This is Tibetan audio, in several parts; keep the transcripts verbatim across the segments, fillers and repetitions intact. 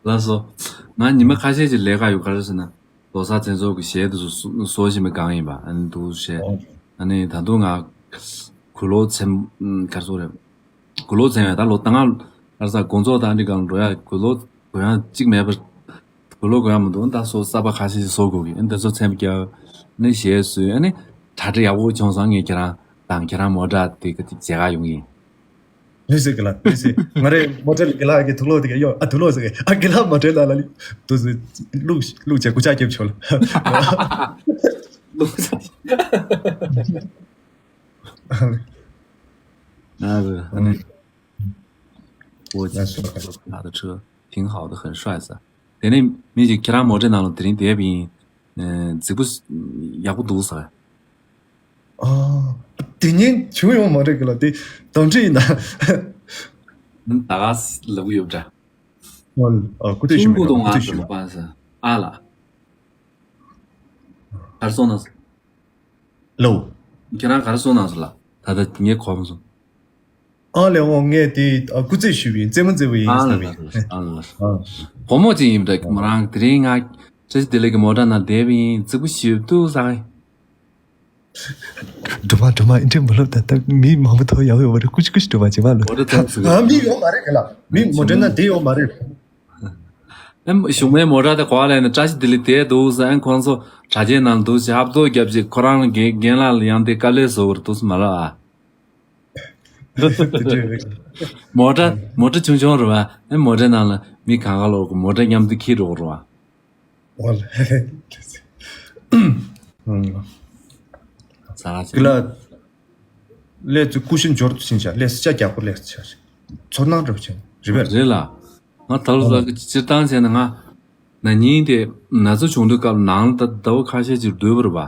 ལགས་སོ། ང་ཉི་མ་ཁ་ཤས་ཅིག་ལས་ཀ་ཡོད། ག་རེ་ཟེར་ན། ལོ་གསར་མཚན་ཚོགས་ཀྱི་གཞས་དེ་ཚོ་གསོ་གསོ་བཞིན་པའི་སྒང་ཡིན་པ། ཨ་ནི་འདུག་བྱས། ཨ་ནི་ད་དུང་ང་དགུང་ལོ་ཚན་ག་རེ་ཟེར་རེད། དགུང་ལོ་ཚན་ཡང་ད་ལོ་ད་ང་ལ་ས་དགོང་ཚོགས་དང་འདི་སྒང་འགྲོ་ཡ། དགུང་ལོ་དགོས་ཡ་གཅིག་མེད་པར། དགུང་ལོ་དགོས་ཡ་མི་འདུག་ད་སོ་གསར་པ་ཁ་ཤས་ཤིག་བཟོ་དགོས་ཀྱི། ཨ་ནི་དེ་ཚོ་མཚན་བརྒྱབ། ཨ་ནི་གཞས་བཟོས། ཨ་ནི་གྲ་སྒྲིག་ཡག་པོ་བྱུང་སོང་། ངས་ཁྱེད་རང་དང་ཁྱེད་རང་མོ་ཊ་དེ་ག་དེ་མཇལ་ཁ་ཡོང་གི་ཡིན། ལུས་སེ་གི་ལ་ལུས་སེ། ང་རེ་མོ་ཊ་ལ་གི་ལ་གི་དུག་ལོག་དེ་ག་ཡོ། ཨ་དུག་ལོག་ཟེར་གི། ཨ་གི་ལ་མོ་ཊ་ལ་ལ་ལི་དུ་ཟེ། ལུག་ལུག་ཅེ་གུ་ཅག་སྐྱབས་ཆོ་ལ། ལུག་ཅེ། ཨ་ཨ་ནི། 我骑他的车，挺好的，很帅噻。དེ་ནས་མི་ཞིག་ཁྱེད་རང་མོ་ཊའི་ནང་ལ་དེ་རིང་བསྡད་པ་ཡིན། ཨ་རྫིག་པོ་ཡག་པོ་འདུག་ཟེར། ཨ། དེ་ཉིན་བྱུང་ཡོང་མ་རེད་གི་ལ། དེ་གདོན་འདྲེ་ཡིན་ད། ད་ག་ལབ་གི་ཡོད་འདྲ། ཨ་སྐུ་ཚེ་ཞུ་མེད། སྐུ་ཚེ་ཞུ་མེད། ཨ་ལ། ག་རེ་སོང་ན། ལོ། ཁྱེད་རང་ག་རེ་སོང་ན་ཟེར་ལ། ད་ལྟ་ངས་གོ་མ་སོང་། ཨ་ལས་འོ་ངས་དེ་ཨ་སྐུ་རྩེད་ཞུས་པ་ཡིན། རྩེད་མོ་རྩེ་བ་ཡིན་ཨ་ཟེར་ལ་བ་ཡིན། ཨ་ལ་ལ། བུ་མོ་ཅིག་ཡིན་པ་འདྲ། མོ་རང་དེ་རིང་ང་བཀྲ་ཤིས་བདེ་ལེགས་ཀྱི་མོ་ཊ་ནང་བསྡད་པ་ཡིན། རྫིག་པོ་ཞིག་འདུག་ཟེར། སྒྲོལ་མ། སྒྲོལ་མ། ཨིན་དྲན་མ་ལོབས་ད། ད་མི་མང་པོ་ཐོག་ཡག་ཡོད་པ་རེད། ཀུ་ཅི་ཀུ་ཅི་སྒྲོལ་མ་བྱེད་མ་ལོ། མོ་ཊ་ཐོག་ཚུགས། ང་མི་ཡོད་མ་རེད་ག་ལ། མི་མོ་ཊ་ནང་བསྡད་ཡོད་མ་རེད། ཨེ་གཞུག་མའི་མོ་ཊ་དེ་གོ་བ་ལེན་ནས་བཀྲ་ཤིས་བདེ་ལེགས་བསྡད་འདུག་ཟེར། ཨེ་ཁོང་ཚོ་དྲ་རྒྱའི་ནང་འདུག་ཟེར། ཧབ་ཐོབ་རྒྱབ་ཅིག་ཁོ་རང་རྒན་རྒན་ལགས་ལ་ཡང་དེ་དཀའ་ལས་བཟོ་བར་འདུག་ཟེར་མ་ལབ་ཨ། མོ་ཊ་མོ་ཊ་ཆུང་ཆུང་རེད་བ། ཨེ་མོ་ཊའི་ནང་ལ་མི་གང་ག་ལོག་གི་མོ་ཊ་མཉམ་དུ་འཁྱེར་འགྲོ་གི་རེད་བ། ཨོ་ལ། ཟ་ལ་ཅིག་ལ། ལས་ཚུལ་ཀུ་ཤུ་འབྱོར་དུ་ཕྱིན་བྱ། ལས་སུ་ཅག་རྒྱག་པོ་ལས་སུ་ཆགས་ཤིང་། ཚོར་སྣང་འགྲོ་ཕྱིན་རི་བེར། རེད་ལ། ང་ད་ལོ་ཟ་གི་སྤྱིར་བཏང་བྱས་ན་ང་ན་ནིང་དེ་ན་ཚ་བྱུང་དུས་སྐབས་ནང་ལ་ད་ཟླ་བ་ཁ་ཤས་ཅིག་སྡོད་པ་རེད་བ།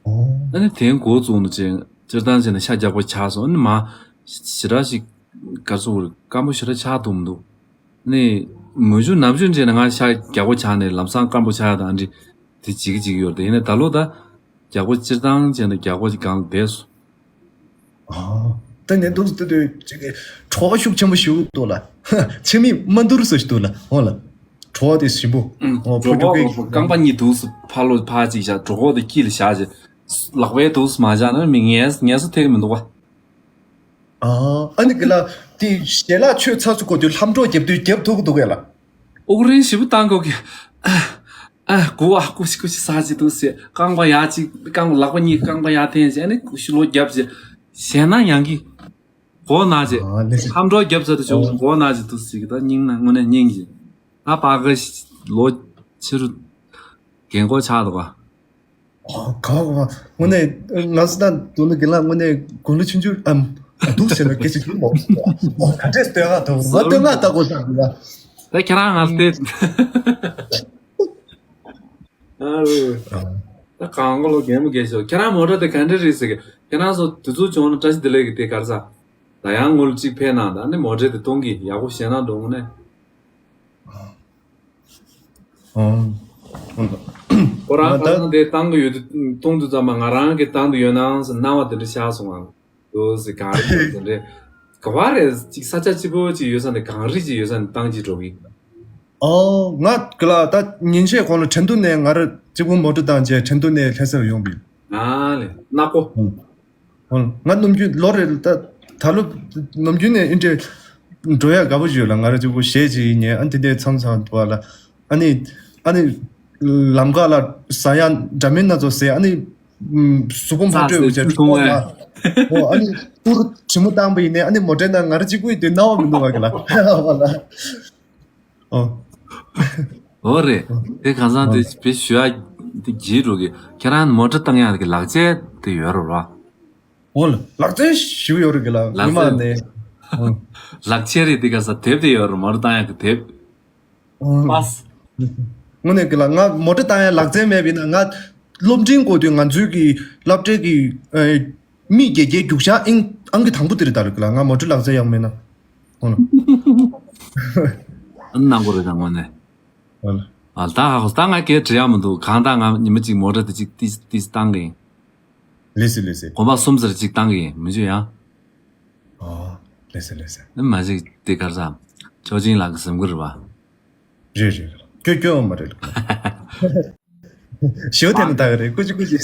ཨོ། ཨ་ནི་དེང་འགོ་བཙུགས་ནས་ཅིག་སྤྱིར་བཏང་བྱས་ན་ཤ་རྒྱགས་པོ་ཆགས་སོང་། ཨ་ནི་མ་ཞེ་དྲག་ཞིག་ག་རེ་ཟེར་དགོས་རེད། སྐམ་པོ་ཞེ་དྲག་ཆགས་ཐུབ་མི་འདུག་ནས་མུ་ཆུ་ནམ་རྒྱུན་བྱས་ན་ང་ཤ་རྒྱགས་པོ་ཆགས་ནས་ལམ་སང་སྐམ་པོ་ཆགས་ཡ་དང་འདི་དེ་བྱེད་ཀྱི་བྱེད་ཀྱི་ཡོད་རེད། དེ་ཡིན་ན་ད་ལོ་ད་རྒྱགས་པོ་སྤྱིར་བཏང་བྱས་ན་རྒྱགས་པོ་ཅིག་གང་བསྡད་སོང་། ཨ། ད་ནས་འདུག་ལྟ་དུས་ཅིག་གི་བྲོ་བ་ཤུགས་ཆེན་པོ་ཞིག་འདུག་ལ། ཕྱི་མིག་མ་འདུར་ས་ཞིག་འདུག་ལ། འོ་ལ། བྲོ་བ་དེ་ཞིམ་པོ། ཨུམ། འོ་བྲོ་བ་ཕོ་རྐང་པ་གཉིས་འདུག་སེ་ཕར་ལོག་ཕར་ཅིག་བཞག་བྲོ་བ་དེ་དཀྱིལ་ལ་བཞག་ཅིག་ལག་པའི་འདུག་སེ་མ་བཞག་ན་མི་ངལ་ངལ་གསོ་ཐེབས་ཀྱི་མི་འདུག་བ། ཨ། ཨ་ནི་གི་ལ། དེ་ཞལ་ལག་མཆོད་ཚར་ཚུགས་གོ་དུས་ལྷམ་སྒྲོག་རྒྱབ་དུས་རྒྱབ་ཐུབ་ཀྱི་འདུག་གས་ལ། དབུགས་རིང་ཞེ་པོ་བཏང་དགོས་ཀྱི། ཨ། ཨ། དགུ་བ་ཀུ་ཤི་ཀུ་ཤི་ཟ་ཅིག་འདུག་སེ་རྐང་པ་ཡར་ཅིག་རྐང་ལག་པ་གཉིས་རྐང་པ་ཡར་འཐེན་ཅིག་ཨ་ནི་ཀུ་ཤི་ལོག་རྒྱབ་ཅིག་ཞེད་སྣང་ཡང་གི་མགོ་ན་ཅིག་ཨ་ལེ། ལྷམ་སྒྲོག་རྒྱབ་ཚར་དུས་ཨོ། མགོ་ན་ཅིག་འདུག་སེ་གི་ད་སྙིང་ན་དངོས་གནས་སྙིང་ཅིག་ད་ཕ་གི་ལོ་ཕྱི་རུ་རྒན་གོག་ཆགས་འདུག་ག་ཨ། ག་བ་དངོས་གནས་ང་ཚོ་ད་དུ་ལ་གི་ལ་དངོས་གནས་དགུང་ལོ་ཆུང་ཆུང་ཨམ་འདུག་ཟེར་ན་སྐད་ཆ་ཡིན་མོ། ཨོ་ག་འདྲས་སྟོན་ང་དང་ང་སྟོན་ང་ལྟ་དགོས་བསམ་གི་ལ། ད་ཁྱེད་རང་ང་སྟེ། ཨ་རུ། ད་གང་གོ་ལོ་རྒན་མོ་རྒན་ཤོག་ཁྱེད་རང་མོ་ཊ་དེ་ག་འདྲ་རེད་ཟེར་གི་ཁྱེད་རང་ཚོ་དུས་ཚོད་བྱུང་ན་བཀྲ་ཤིས་བདེ་ལེགས་ཀྱི་དེ་གར་ས། ད་ཡང་ངོ་ལ་གཅིག་ཕེབས་གནང་ད་ནི་མོ་ཊ་དེ་གཏོང་གི་ཡག་པོ་ཞེད་སྣང་འགྲོ་དངོས་གནས། ཨོ། ཁོ་རང་ང་ད་ཁ་སང་དེ་བཏང་གི་ཡོད་དུས་གཏོང་དུས་ཙམ་པ་ང་རང་གི་བཏང་དུ་ཡོད་ནའང་ཟེར་སྣང་བ་དེ་འདྲ་ཤར་སོང་ང་། འདུག་སེ་གངས་རི་དེ་འདྲ་ག་བ་རེད་ཅིག་ས་ཆ་གཅིག་པོ་ཅིག་ཡོད་ས་ནས་གངས་རི་ཅིག་ཡོད་ས་ནས་བཏང་ཅིག་འགྲོ་གི། ཨོ། ང་གི་ལ་ད་ཉིན་ཤས་གོང་ལ་ཁྲེང་ཏུའུ་ནས་ང་ར་གཅིག་པོ་མོ་ཊ་བཏང་རྗེས་ཁྲེང་ཏུའུ་ནས་ལྷ་སར་ཡོང་པ་ཡིན། ཨ་ལེ་ནག་པོ། ཨོ། ང་ནམ་རྒྱུན་ལོ་རེ་ད་ད་ལོ་ནམ་རྒྱུན་ནས་ཨིན་དྲེ་འགྲོ་ཡ་དགའ་པོ་ཞིག་ཡོད་ལ། ང་ར་གཅིག་པོ་གཞས་ཅིག་ཡིན་ཉན་ཨ་དེ་འདྲའི་མཚམས་མཚམས་འདུག་ལ། ཨ་ནི་ཨ་ནི་ལམ་ཁ་ལ་ཟ་ཡ་འདྲ་མིན་སྣ་ཚོགས་ཟས། ཨ་ནི་གཟུགས་པོ་མ་སྤྲོས་པ་བྱས་ཁྲུས་ཁོང་ལ། ཨོ། ཨ་ནི་ཐུར་དྲི་མོ་བཏང་པ་ཡིན་ནའི་ཨ་ནི་མོ་ཊའི་ནང་ང་ར་གཅིག་པུ་ཡིན་དུས་སྣང་བ་མི་འདུག་བ་གི་ལ། ཨོ། ཨོ་རེད། དེ་གང་ཟག་དེ་བེད་ཞུ་ཡ་དེ་བགྱིས་འགྲོ་གི་ཁྱེད་རང་མོ་ཊ་བཏང་ཡ་གི་ལག་ཆས་དེ་ཡོད་རེད་བ། ཨོ་ལག་ཆས་ཞིག་ཡོད་རེད་གི་ལ། ལག་ཉི་མ་ཆས་ནས། ཨོ། ལག་ཆས་རེད། དེ་ག་ས་དེབ་དེ་ཡོད་རེད། མོ་ཊ་བཏང་ཡ་གི་དེབ། ཨོ། པཱས། དངོས་གནས་གི་ལ་ང་མོ་ཊ་བཏང་ཡ་ལག་རྩལ་མེད་པ་ཡིན་ན་ང་སློབ་འབྲིང་དགོས་དུས་ང་ཚོའི་གི་སློབ་གྲྭའི་གི་ཨེ། མི་དགེ་རྒྱས་རྒྱུག་ཤག་ཨང་ཨང་གི་དང་པོ་དེ་རེད་ད་རེད་གི་ལ། ང་མོ་ཊ་ལག་རྩལ་ཡག་མེད་ན། ཨོ་ལ། ཨ་ནང་པོ་རེད་ད་དངོས་གནས། ཨོ་ལ། ཨ་ད་ཧ་གོ་ད་ང་སྐད་དྲི་ཡ་མི་འདུག་གང་ལྟར་ང་ཉི་མ་གཅིག་མོ་ཊ་དེ་གཅིག་ཏིས་ཏིས་བཏང་གི་ཡིན། ལེ་སི་ལེ་སི། གོམ་པ་གསུམ་ཙམ་གཅིག་བཏང་གི་ཡིན་མི་བྱུང་ཡང་། ཨོ། ལེ་སི་ལེ་སི། ཨ་མ་གཅིག་དེ་གར་ས། ཆོས་ཅན་ལགས་ཀྱི་གཟིམ་གུར་རེད་པ། རེད་རེད། སྐྱོ་སྐྱོ་མ་རེད། ཞོ་དེ་ནི་ད་ག་རེད། ཀུ་ཅི་ཀུ་ཅི།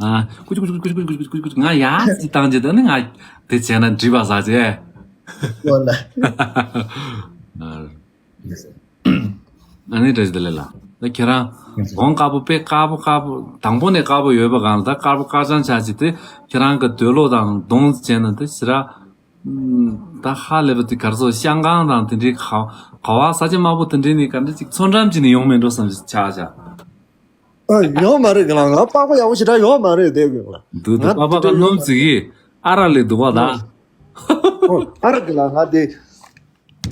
ཨ། ཀུ་ཅི་ཀུ་ཅི་ཀུ་ཅི་ཀུ་ཅི་ཀུ་ཅི་ཀུ་ཅི། ང་ཡ་ཅི་བཏང་རྗེས་ད་ནི་ང་དེ་བྱས་ན་འགྲིག་པ་ཟ་རྗེས། ཨོ་ལ། ཨ། ཨ་ནི་བཀྲ་ཤིས་བདེ་ལེགས་ལགས། ད་ཁྱེད་རང་གོང་དཀར་པོ་དཔེ་དཀར་པོ་དཀར་པོ་དང་པོ་ནས་དཀར་པོ་ཡོད་པ་གང་ལ་ད་དཀར་པོ་དཀར་ཆང་ཆགས་ཀྱི་དེ་ཁྱེད་རང་གི་འདོད་བློ་དང་གདོང་བྱས་ན་དེ་ཞེ་དྲག་ད་ཧ་ལས་པ་དེ་གར་སོ་ཤང་ཀང་དང་དེ་འདྲའི་ག་ག་བ་ས་ཆ་དམར་པོ་དེ་འདྲའི་ནི་ག་འདྲ་ཅིག་ཚོན་ཁྲམ་ཅིག་ནི་ཡོང་མེད་འགྲོ་བསམ་ཞིག་ཆགས་ཆགས། ཨ་ཡོད་མ་རེད་གི་ལ། ང་པགས་པ་ཡག་པོ་ཞེ་དྲག་ཡོད་མ་རེད་དེ་གི་ལ། འདུག་འདུག་ང་པགས་པ་དེ་ག་སྣུམ་ཙིག་གི་ཨ་རག་ལས་འདུག་བ་ད། ཨ་རག་གི་ལ་ང་དེ།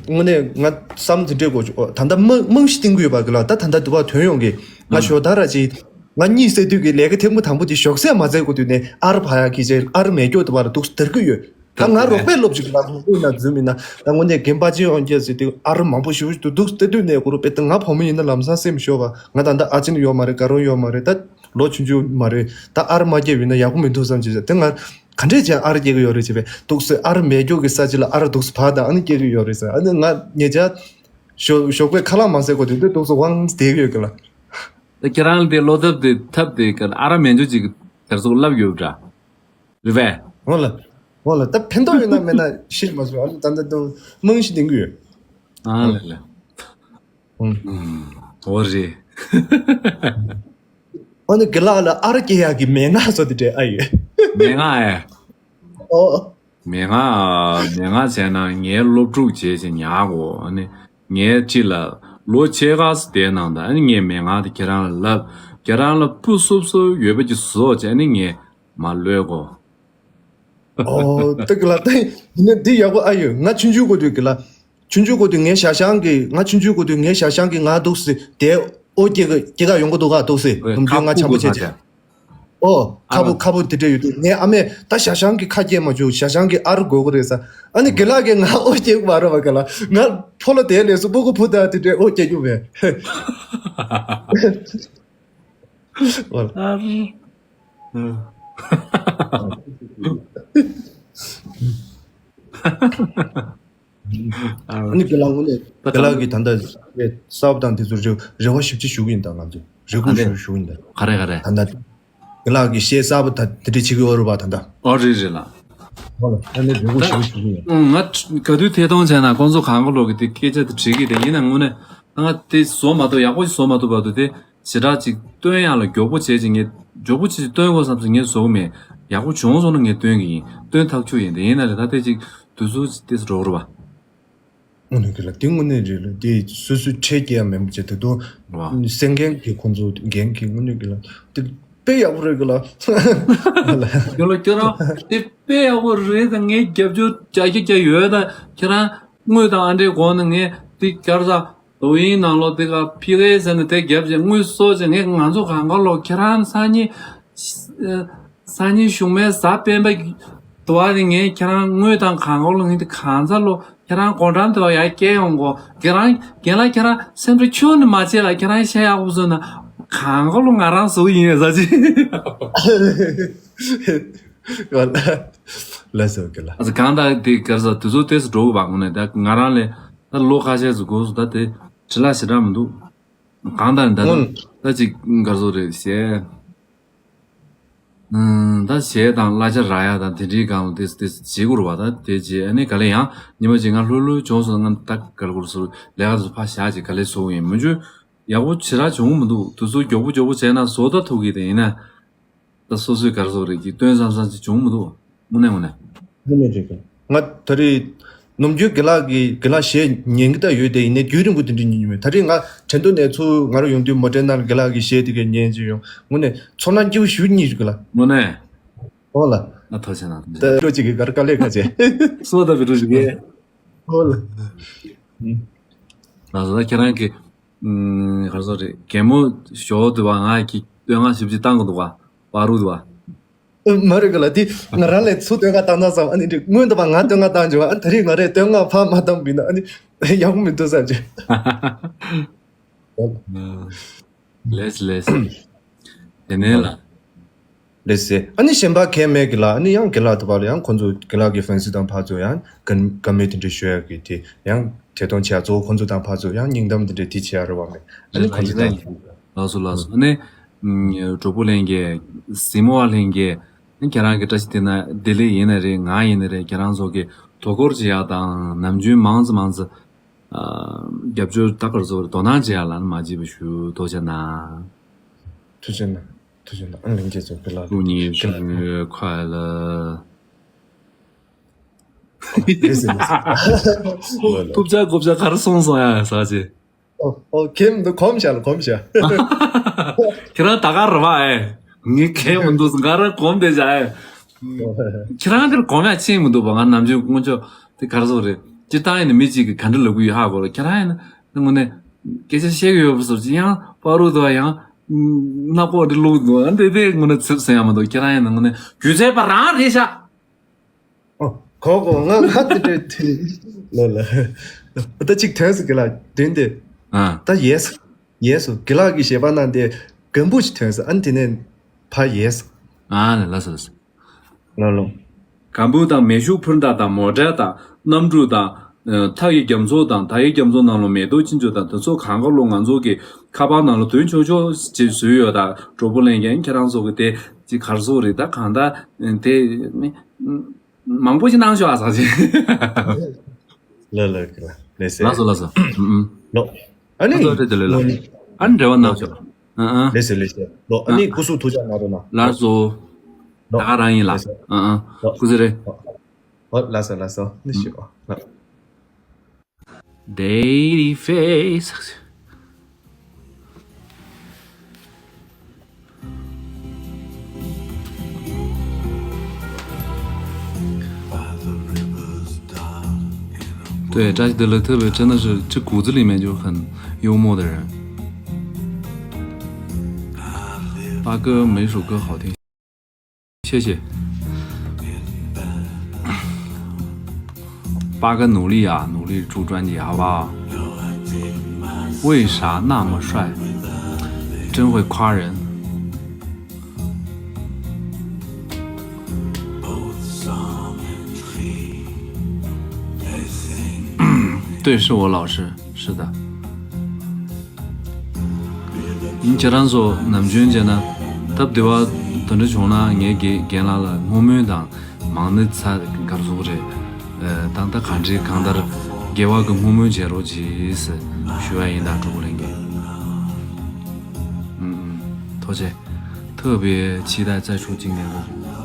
དངོས་གནས་ང་བསམ་དེ་འདྲས་གོ་ད་ལྟ་རྨང་རྨང་གཞི་བཏིང་གི་ཡོད་པ་གི་ལ། ད་ད་ལྟ་འདི་བ་ཐོན་ཡོང་གི་ང་ཞོ་ད་ར་ཅིག་ང་གཉིད་སད་དུས་ཀྱི་ལས་ཀ་ཐེངས་མ་དང་པོ་དེ་ཞོགས་ཟས་མ་ཟས་གོ་དུས་ནས་ཨར་བ་ཡ་གི་ཅེ་ཨར་མེ་སྐྱོ་དུ་བ་ར་འདུག་སྡར་གི་ཡོད། ད་ང་རོགས་པས་སློབ་ཅིག་ལ་ཁོང་ཁོང་ན་འཛུལ་མིན་ན་ད་དངོས་གནས་རྒན་པ་ཅིག་ཡོང་རྒྱུ་ཟེར་དུས་ཨར་མང་པོ་ཞུ་ཞུ་འདུག་སྟེ་དུས་ནས་གོ་རོ་པས་ད་ང་བུ་མོ་ཡིན་ན་ལམ་སང་སེམས་ཤོར་བ། ང་ད་ལྟ་ཨ་ཅེ་ནི་ཡོད་མ་རེད། དགའ་རོགས་ཡོད་མ་རེད། ད་ལོ་ཆུང་ཆུང་མ་རེད། ད་ཨར་མ་སྐྱེ་བས་ན་ཡག་པོ་མི་འདུག་བསམ་ཅིག་ཟེར་ད་ང་ག་འདྲས་ཅན་ཨར་སྐྱེ་གི་ཡོད་རེད་ཅེས་པས་འདུག་སེ་ཨར་མེ་སྐྱོ་གི་ས་ཅི་ལ་ཨར་འདུག་སེ་བ་དང་ཨ་ནི་སྐྱེ་གི་ཡོད་རེད་ཟེར། ཨ་ནི་ང་ཉེ་ཆར་ཞོགས་ཞོགས་པས་ཁ་ལག་མ་ཟས་གོ་དུས་འདུག་སེ་དབང་བསྡད་གི་ཡོད་གི་ལ། ད་ཁྱེད་རང་ལ་དེ་བློ་ཐབས་དེ་ཐབས་དེ་ག་ཨ་ར་མན་ཇུ་ཅིག་དེར་ཚོགས་ལབ་ཡོད་འདྲ། རེད་པས། འོ་ལ། འོ་ལ་ད་ཕན་ཐོགས་ཡོད་ན་མེད་ན་ཤེས་མ་སོང་། ཨ་ནི་ད་ལྟ་དུང་རྨང་གཞི་ལྡིང་གི་ཡོད། ཨ་ལ་ལ། ཨུམ། འོ་རེད། ཨ་ནི་དགེ་ལགས་ལ་ཨར་སྐྱེ་ཡག་གི་མན་ངག་བཟོ་དེ་འདྲ་ཨ་ཡོད། མན་ངག་ཨེ། ཨོ། མན་ངག་མན་ངག་བྱས་ན་ངའི་སློབ་ཕྲུག་བྱས་ཅིག་ཉར་གོ་ཨ་ནི་ངའི་ཁྲིད་ལ་ལོ་ཕྱེད་ཀ་ཙམ་བསྡད་གནང་ད། ཨ་ནི་ངས་མན་ངག་དེ་ཁྱེད་རང་ལ་ལབ། ཁྱེད་རང་ལ་སྤུ་སུབ་སུབ་ཡོད་པ་ཅིག་བཟོ་བྱས་ནི་ངས་མ་ལོས་གོ། ཨོ་ད་གི་ལ་ད་ཡིན་ན་འདི་ཡག་པོ་ཨ་ཡོད། ང་ཆུང་ཆུང་གོ་དུས་གི་ལ། ཆུང་ཆུང་གོ་དུས་ངའི་ཞ་ཞང་གི་ང་ཆུང་ཆུང་གོ་དུས་ངའི་ཞ་ཞང་གི་ང་འདུག་སེ་དེ་ཨོ་སྐྱེ་གི་སྐྱེ་ག་ཡོང་གི་འདུག་ག་འདུག་སེ་ཨོ་ནམ་རྒྱུན་ང་ཁ་ཆམ་པོ་ཁུག་བྱས་ཁུག་བྱས། ཨོ་ཨ་ཁ་པོ་ཁ་པོ་དེ་འདྲ་ཡོད་དུས་ངའི་ཨ་མས་ད་ཞ་ཞང་གི་ཁ་སྐྱེ་མ་བཅུག་ཞ་ཞང་གི་ཨར་དགོས་གི་རེད་ས། ཨ་ནི་དགེ་ལགས་ཀྱིས་ང་ཨོ་སྐྱེ་གི་མ་རེད་བ་ག་ལ། ང་ཕོ་ལ་དེ་ལས་སུ་སྤུ་གུ་བུ་ད་དེ་འདྲའི་ཨོ་སྐྱེ་རྒྱུ་མེད། ཨར། ཨ་ནི་དགེ་ལགས་ངོ་ནས་དགེ་ལགས་ཀྱིས་ད་ལྟ་གསར་པ་དང་དེ་ཚོ་རེ་རེ་བ་ཞིབ་ཅིག་ཞུ་གི་ཡིན་ད། ང་ཚོ་རེ་སྐུལ་ཞུ་ཞུ་གི་ཡིན་ད། ག་རེ་ག་རེ། ད་ལྟ་དགེ་ལགས་ཀྱིས་གཞས་གསར་པ་ད་དེ་འདྲ་བྱེད་ཀྱི་ཡོད་རེད་པ་ད་ལྟ། ཨོ་རེད་རེད་ལགས། ཧོ་ལ་ཨ་ནི་རེ་སྐུལ་ཞུ་ཞུ་གི་ཡིན། ང་ག་དུས་ཐད་གཏོང་བྱས་ན་ཁོང་ཚོ་གང་ག་ལོག་གི་དེ་སྐད་ཆ་དེ་དྲིས་གི་དེ་ཡིན་ན་དངོས་གནས་ང་དེ་བཟོ་མ་ཐུབ་ཡག་པོ་ཞིག་བཟོ་མ་ཐུབ་བར་དུ་དེ། ཞེ་དྲག་ཅིག་སྟོན་ཡག་ལ་མགྱོགས་པོ་བྱས་ཅིག་ངས་མགྱོགས་པོ་བྱས་ཅིག་སྟོན་དགོས་བསམ་སོང་ངས་བཟོ་གི་མེད། ཡག་པོ་བྱུང་སོང་ན་ངས་སྟོན་གི་ཡིན། སྟོན་ཐག་ཆོད་ཡིན། དེ་ཡིན་ན་རེད་ད་ལྟ་ཅིག་དུས་ཚོད་ཅིག་ཏོག་ཙམ་འགྲོ་གི་རེད་པ། དངོས་གནས་ཀྱི་ལ་དེ་དངོས་གནས་རེད་ལ་དེ་སོ་སོའི་ཁྲལ་སྐྱེལ་ཡག་མེད་པ་བྱས་ད་དུང་བ། སེམས་འགན་གྱི་ཁོང་ཚོ་འགན་གྱི་དངོས་གནས་ཀྱི་ལ་དེ་དཔེ་ཡག་པོ་རེད་གི་ལ། ཡོད་ལ་ཁྱོད་རང་དེ་དཔེ་ཡག་པོ་རེད་ད། ངས་རྒྱབ་སྐྱོར་རྒྱག་གི་རྒྱག་ཡོད་ད། ཁྱེད་རང་དངུལ་དང་ཨ་འདྲའི་སྒོ་ནས་ངས་དེ་བསྐྱར་ས། དོ་དབྱིངས་ནང་ལོགས་དེ་ག་ཕི་ཀེ་ཟེར་ནས་དེ་རྒྱབ་བྱས་དངུལ་གསོག་བྱས་ངས་ང་ཚོ་གང་ག་ལོག་ཁྱེད་རང་སང་ཉིན་སང་ཉིན་གཞུག་མའི་གཟའ་སྤེན་པ་དུ་བ་དེ་ངས་ཁྱེད་རང་དངུལ་དང་གང་ག་ལོག་ངས་དེ་གང་ཚ་ལོ་ཁྱེད་རང་སྒོ་འགྲམ་དུ་བ་ཡར་སྐྱེལ་ཡོང་གོ། ཁྱེད་རང་རྒན་ལགས་ཁྱེད་རང་སེམས་ཁྲལ་ཁྱོན་ནས་མ་བྱེད་ལ། ཁྱེད་རང་ཤ་ཡག་པོ་བཟོས་ན་གང་ག་ལོག་ང་རང་བཟོ་ཡིན་ཟ་ཅི། ལ་ཟེར་གི་ལ། ཨ་ཙི་གང་ལྟར་དེ་གར་ས་དུས་ཚོད་དེ་སུ་འགྲོ་གི་བ་ངོ་ནས་ད་ང་རང་ལས་ད་ལོ་ཁ་ཤས་སུ་དགོས་སུ་ད་དེ་བྲི་ལ་ཞེ་དྲག་མི་འདུག་གང་ལྟར་ད་ད་ཅིག་གར་སོ་རེད་ཞེས། ད་གཞས་དང་གླ་ཆ་རག་ཡ་དང་དེ་འདྲའི་སྒང་ལ་དེ་དེ་བྱེད་དགོས་རེད་བ། ད་དེ་རྗེས་ཨ་ནི་ག་ལེ་ཡང་ཉི་མ་གཅིག་ང་ལྷོད་ལྷོད་བྱུང་སོང་ང་ད་ག་ལེ་གར་སོ་ལས་ཀ་དེ་ཚོ་ཕར་བཞག་ཅིག་ག་ལེ་བཟོ་ཡིན་མི་འཇུ། ཡག་པོ་ཞེ་དྲག་བྱུང་མི་འདུག་དུས་ཚོད་མགྱོགས་པོ་མགྱོགས་པོ་བྱས་ན་བཟོ་ད་ཐུབ་གི་དེ་ཡིན་ན། ད་སོ་སོའི་གར་སོག་རེད་ཀྱི་སྟོན་བསམ་བསམ་ཅིག་བྱུང་མི་འདུག་དངོས་གནས་དངོས་གནས། དངོས་གནས་རེད་ཀྱི། ང་ད་རེས་ནམ་རྒྱུན་དགེ་ལགས་ཀྱི་དགེ་ལགས་གཞས་ཉན་གི་ད་ཡོད་དེ་ཡིན་ནའི་རྒྱུན་རིང་པོ་དེ་འདྲ་ཉན་མྱོང་མེད། ད་རེས་ང་ཁྲེང་ཏུའུ་ནས་ཚུར་ང་རང་ཡོང་དུས་མོ་ཊའི་ནང་ལ་དགེ་ལགས་ཀྱི་གཞས་དེ་ག་ཉན་ཅིག་ཡོང་དངོས་གནས་ཚོར་སྣང་སྐྱིད་པོ་ཞུ་གཉིས་ཞུ་གི་ལ། དངོས་གནས། ཨོ་ལ། ང་ཐོག་ཆེ་ན་ད་སྤྲོ་ཅིག་གི་གར་དཀའ་ལས་ཁ་ཆེ། སོ་ད་བི་རུ་ཞིག་གི། ཨོ་ལ། ང་ཚོ་ད་ཁྱེད་རང་གི་གར་སོག་རེད། གད་མོ་ཞོག་འདུག་བ། ང་གི་སྟོད་ང་ཞིབ་ཅིག་བཏང་གི་འདུག་བ། བ་རུ་འདུག་བ། མ་རེད་ག་ལ་དེ་ང་རང་ལས་ཚུར་སྟོད་ང་བཏང་ན་བསམ། ཨ་ནི་འདྲི་སྔོན་དུ་བ་ང་སྟོད་ང་བཏང་བྱུང་བ། ཨ་ད་རེས་ང་རས་སྟོད་ང་ཕར་མ་བཏང་བིན་ན་ཨ་ནི་ཡག་པོ་མི་འདུག་བསམ་བྱུང་། ལེས་ལེས། དེ་ནས་ལ། ལགས་སེ། ཨ་ནི་གཞན་པ་གང་མེད་གི་ལ། ཨ་ནི་ཡང་དགེ་ལགས་དུ་བ་ལ་ཡང་ཁོང་ཚོ་དགེ་ལགས་ཀྱི་ཧྥན་སི་དང་ཕར་ཚུར་ཡང་བཀའ་མོལ་དེ་འདྲ་ཞུ་ཡག་གི་དེ་ཡང་ཐད་གཏོང་བྱས། གཙོ་བོ་ཁོང་ཚོ་དང་ཕར་ཚུར་ཡང་སྙིང་གཏམ་དེ་འདྲ་དེ་བྱས་ཡ་རེད་བ་མེད། ཨ་ནི་ཁོང་ཚོ་དང་ལགས་སོ་ལགས་སོ། ཨ་ནི་གྲོགས་པོ་ལྷན་རྒྱས། གཟིགས་མོ་བ་ལྷན་རྒྱས། ཨ་ནི་ཁྱེད་རང་གི་བཀྲ་ཤིས་བདེ་ན་བདེ་ལེགས་ཡིན་ན་རེད། ང་ཡིན་ན་རེད། ཁྱེད་རང་ཚོ་གི་དོ་ཁུར་བྱེད་ཡག་དང་ནམ་རྒྱུན་མང་ཙམ་མང་ཙམ་རྒྱབ་སྐྱོར་ད་གར་བཟོ་བར་དོ་སྣང་བྱེད་ཡག་ལ་མ་བརྗེད་པ་ཞུ། ཐུགས་རྗེ་གནང་། ཐུགས་རྗེ་གནང་། ཐུགས་རྗེ་གནང་། ཨ་ལན་རྒྱས་ཚོ་ཀི་ལ། ཐུགས་ཉིད་ཀི་ལ་ཞུ་ཁ་ལ། ཐུབ་ཆ་གོབ་ཆ་གར་སོང་སོང་ཡ་ས་ཆེ། ཨོ་ཨོ་ཁེམ་འདུག་གོམ་བྱ་ལ་གོམ་བྱ། ཁྱེད་རང་ད་ག་ར་བ་ཨེ། ངས་ཁེམ་འདུག་ང་ར་གོམ་དེ་བྱ་ཨེ། ཁྱེད་རང་དེར་གོམ་ཡ་ཕྱིན་མི་འདུག་པ། ང་ནམ་རྒྱུན་སྔོན་ཆད་དེ་གར་སོང་རེད། སྤྱིར་བཏང་ཡིན་ན་མི་གཅིག་གིས་ག་འདྲ་ལབ་གི་ཡོད་ཧ་གོ་ལ། ཁྱེད་རང་ཡིན་ན་དངོས་གནས་སྐད་ཆ་བཤད་གི་ཡོད་པ་བཟོ་ཅིག་ཡང་པ་རུ་དུ་ཡང་སྣ་ཁོག་འདི་བླུག་འདུག་ཨ། འདི་དེ་དངོས་གནས་ཚིབ་སེམས་ཡ་མ་འདུག་ཁྱེད་རང་ཡིན་ན་དངོས་གནས་སྒྱུ་རྩལ་པ་རང་རེད་ཤག་ཨོ། གོ་གོ་ང་ང་དེ་འདྲའི་དེ་ལ་ལ། ད་ཅིག་དོན་ཟེར་གི་ལ་དོན་དེ། ཨ། ད་ཡེས། ཡེས་སོ་གི་ལགས་ཀྱི་ཞེས་པ་ན་དེ་གམ་བུ་ཞིག་དོན་ཟེར། ཨ་ནི་དེ་ནས་ཕ་ཡེས། ཨ་ལ་ལ་ས་ལ་ས། ལ་ལོ། གམ་བུ་དང་མེ་ཤུགས་འཕུར་མདའ་དང་མོ་ཊ་དང་གནམ་གྲུ་དང་། ཐག་གི་རྒྱ་མཚོ་དང་ད་ཡི་རྒྱ་མཚོ་ནང་ལ་མེ་ཏོག་ཅི་འཇོ་དང་དེ་ཚོ་གང་ག་ལོ་ང་ཚོ་གི་ཁ་པར་ནང་ལ་དོན་ཆོག་ཆོག་ཅིག་བཟོས་ཡོད། ད་གྲོགས་པོ་ལེན་མཁན་ཁྱེད་རང་ཚོ་གི་དེ་ཅིག་གར་སོག་རེད། ད་གང་ད་དེ་ནི། མང་པོ་ཞིག་གནང་ཤོག་ཨ་ཟག་ཅིག་ལ་ལ་ལ་ལ་ཟེར། ལགས་སོ་ལགས་སོ། ཨུམ་ཨུམ། ལོ། ཨ་ནི། ཨ་ཙོ་རེད་དེ་ལོས་ལ། ཨ་ནི་འབྲེལ་བ་གནང་ཤོག་ཨ་ཨ། ལགས་སོ་ལགས་སོ། ལོ། ཨ་ནི་ཨ་སྐུ་གཟུགས་ཐུགས་ཅག་གནང་རོགས་གནང་། ལགས་སོ། ལོ། ད་ག་རང་ཡིན་ལ། ལགས་སོ། ཨ་ཨ། ལོ། སྐུ་གཟུགས་རེད། ཨོ་ལགས་སོ་ལགས་སོ། ནི་ཞུ། ཨོ་ལགས། Daily face。对，扎西德勒特别真的是，这骨子里面就很幽默的人。八哥每首歌好听。 谢谢。八哥努力啊，努力出专辑，好不好？为啥那么帅？真会夸人。对，是我老师，是的。 ཁྱེད་རང་ཚོ་ནམ་རྒྱུན་བྱས་ན་སྟབས་བདེ་བ་དེ་འདྲ་བྱུང་ན་ངའི་རྒན་རྒན་ལགས་ལ་བསྔོ་སྨོན་དང་མང་ནི་ཚ་གར་བཟོ་གི་རེད། ཨ། ད་ལྟ་གང་འདྲའི་གང་ལྟར་རྒྱལ་བ་གི་བསྔོ་སྨོན་བྱེད་རོགས་གྱིས་ཞུ་བ་ཡིན་ད། གྲོགས་པོ་ལྷན་རྒྱས། ཨུམ་ཨུམ། ཐུགས་རྗེ། 特别期待再出经典歌曲。